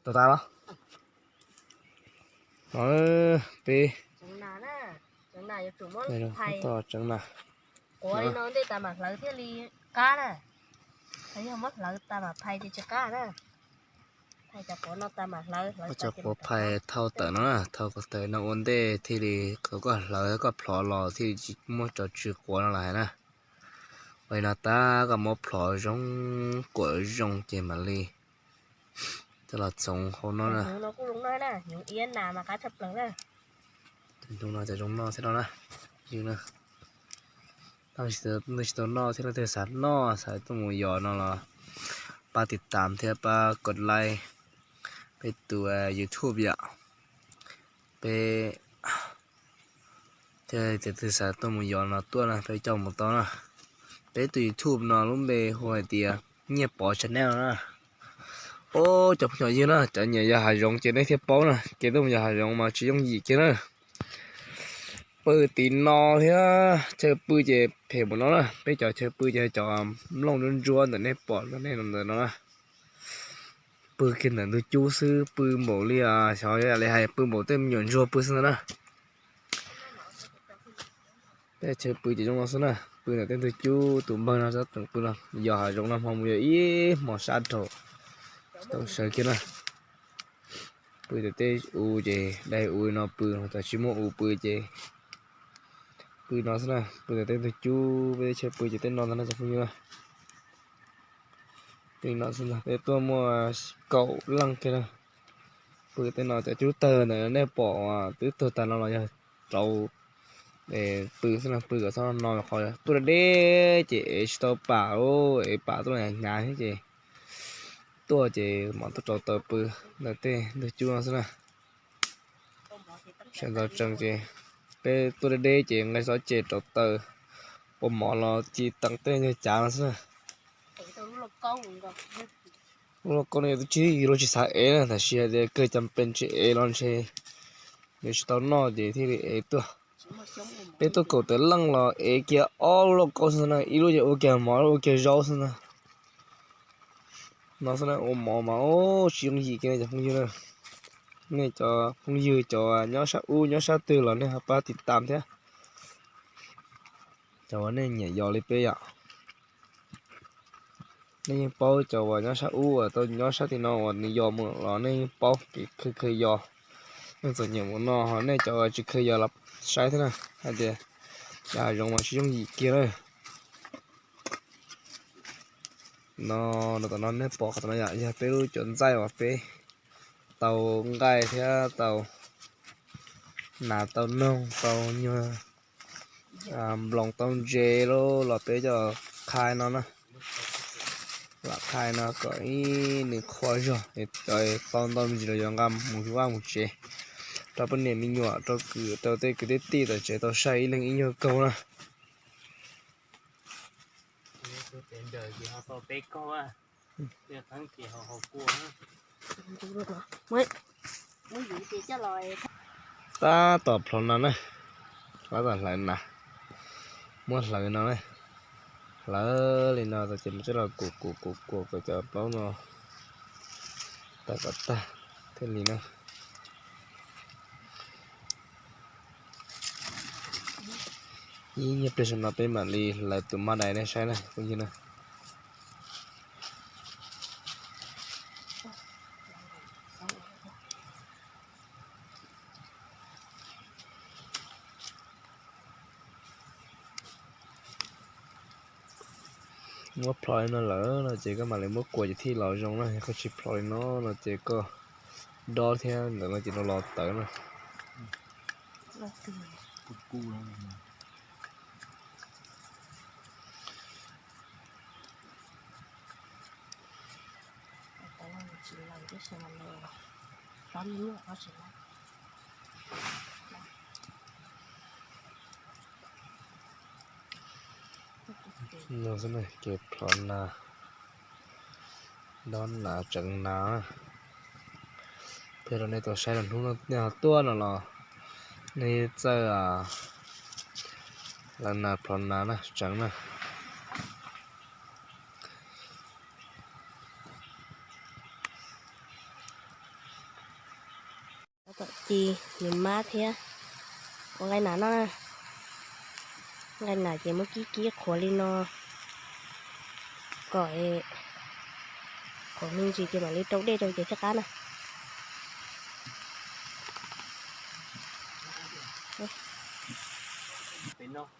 Tau tas los? No peb tseev nas. Quav li no ntej tas mam hlawv thiaj li qab na. Yog muab hlawv tas mam phais ces tsis qab na. Phais cov quav no tas mam hlawv, hlawv cov quav phais thau tawm no na, thau tawm no ua ntej thiaj li koj hlawv koj plhov los thiaj li tsis muaj cov tsw quav no lawm hais na. Ua li no tas koj muab plhov zoo, kuam zoo ces mam li coj los txhoov hauv no na. Hnyuv no cov zoo noj thiab no na. Yog leej twg tsis tau noj thiab leej twg xav noj xav tuaj mus yos no los pab tiv tam thiab pab kos like peb tus YouTube yom. Peb thiab leej twg xav tuaj mus yos no tuaj na peb coj mus tau na. Peb tus YouTube no lub npe hu hais tias Nyiaj Pov Channel na. Os cov phooj ywg na, cov nyiam yos hav zoov ces nej thiaj paub na, kev tuaj mus yos hav zoov mas tsis yooj yim kiag na. Pw tim no thiab chaw pw ces phem npaum no na, peb cov chaw pw ces cov nplooj ntsuab ntsuab ntawm nej pom ntawm nej ntawm no na. Pw kiag ntawm ntug cub xwb, pw npaum li xyov yam li hais pw npaum tej me nyuam ntsuag pw xwb ntag na. Tej chaw pw ces zoo no xwb na, pw ntawm tej ntug cub tus npawg no tseem pw no, yos hav zoov no hmo mus yog ib hmo sab dhau, tsis tau sawv kiag na. Pw ntawm tej u ces dai u no pw, thaum tsis muaj u pw ces pw no xwb na, pw ntawm tej ntug cub, peb chaw pw ces tej no ntag na cov phooj ywg na. Tej no xwb ntag, peb tuaj muaj kaum leej kiag na. Pw tej no cov cub tawg ntawm nej pom twb tuag tag no los yog rau pw xwb na, pw kom txhob no qhov tuaj deb deb ces ev tsis tau pam, ev pam tuaj hnyav hnyav thiab ces tuaj ces mam tuaj rau taws pw ntawm tej ntug cub no xwb na. Sawv ntxov tsees ces peb tuaj deb deb ces nqe xob ces rau taws, ua mov los ci teem tej yog cav no xwb na. Lub lauj kaub no yog twb tsis, luag tsis xav ev na, tab sis hais tias kawg cov pes tsis ev los ntshe nws tsis tau noj ces thiaj li ev tuaj. Peb tuaj kaum tawm leej los ev kiag ob lub lauj kaub xwb na, ib lub ces ua kiag mov, ib lub ua kiag zaub xwb na. No xwb na, ua mov mas tsis yooj yim kiag cov phooj ywg na. Nej cov phooj ywg cov nyob sab ub nyob sab twg los nej ho pab tiv tam thiab. Cov uas nej nyiam yos li peb yom, nej yeej paub, cov uas nyob sab ub uas tau nyob sab tim no uas nws yos mus los nej yeej paub kev khaws khaws yos. Nej txom nyem mus no ho nej cov uas tsis khaws yos los saib thiab na, hais tias yos hav zoov mas tsis yooj yim kiag na. No, no tom no nej pom qhov no yom, yog peb lub cov ntxaij uas peb tau nqaij thiab tau nas tau noog tau nyuag nploos tau ntses los peb coj khai no na. Lam khai no kom ib nws qhuav zog, cov tau ntau me ntsis los yuav nqa mus vaj mus tsev rau poj niam me nyuam, rau kwv, rau tej kwv tij tij tom tsev tau saib ib leeg ib nyuag kaug na. Tab tom plhov nas na, tab tom hlawv nas, muab hlawv no na, hlawv li no tag ces mus coj los kuam kuam kuam kuam kom cov plaub no tawm kom tag thiaj li na. Ib nyuag pliag saum no peb mam li hlawv tus maj dais nej saib na phooj ywg na. Muab plhov li no lawm no ces koj mam li muab kuam ces thiaj los zoo na, yog koj tsis plhov li no no ces koj dob thiab ntawd no ces los los tawv na. No xwb na, kev plhov nas, dob nas tseev nas. Peb rau nej tau saib rau hnub no nej ho tuaj no los nej txawj lawv nas plhov nas na tseev na. Ci, nws mab thiab. Ua nqaij nas no na. Nqaij nas ces muab kib kib qhuav li no kom qhuav me ntsis ces mam li rau dej rau ces thiaj qab na.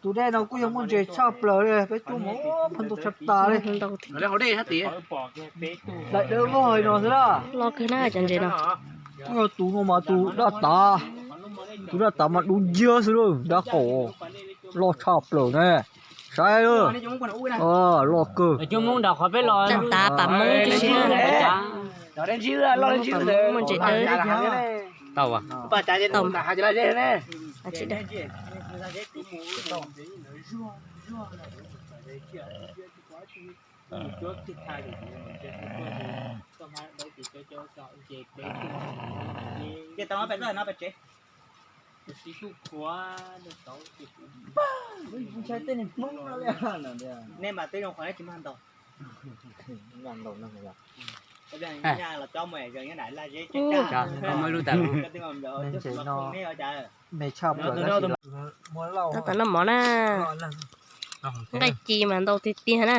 Tus dej no kuj yog muaj ntses tshaj plaws li, peb tuaj mus pheej ntau tshaj tas li. Daim dawb vog li no xwb na. Loj kawg na cov ntses no. Kuj yog tus no mas tus daj tav, tus daj tav mas dub nciab xwb lauj, dab qaum loj tshaj plaws ne. Saib lawm, loj kawg. Tav pam Hmoob tib si na. Muaj ntses dawb. Tau. Nej mas twb zoo qhuav tsis mag ntau. Tab tom noj mov na. Nqaij ci mas ntau tiag tiag na.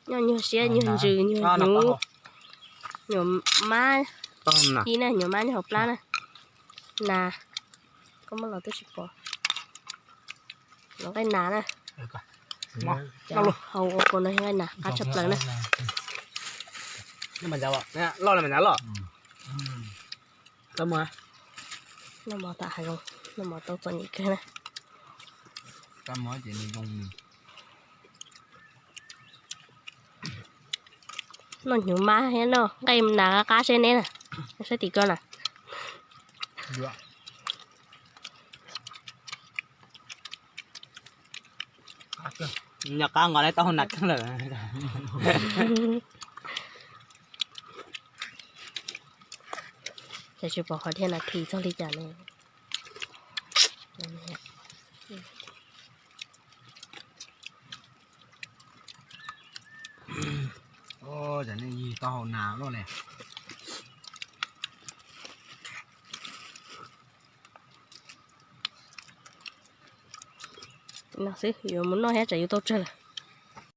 Nyob nyuag siab nyuag ntsws nyuag hnyuv. Nyuam mab ci na, nyuam mab nyob hauv plab na. Nas, koj muab los twb tsis pom. Los nqaij nas na. Hau ua kaus no nqaij nas qab tshaj plaws na. Noj mov tam hav zoov, noj mov tau txom nyem kawg na. Noj hnyuv mab thiab noj nqaij nas qab qab seb neb na. Saib tim ko na. Nyob qab nqos neb taub hau nas kheej lawm. Ces tsis pom qhov dhia nas this txog li cas ne. Cov nej yig taub hau nas loj ne. No xwb yuav mus noj thiab tsam yuav tau tsawg lawm.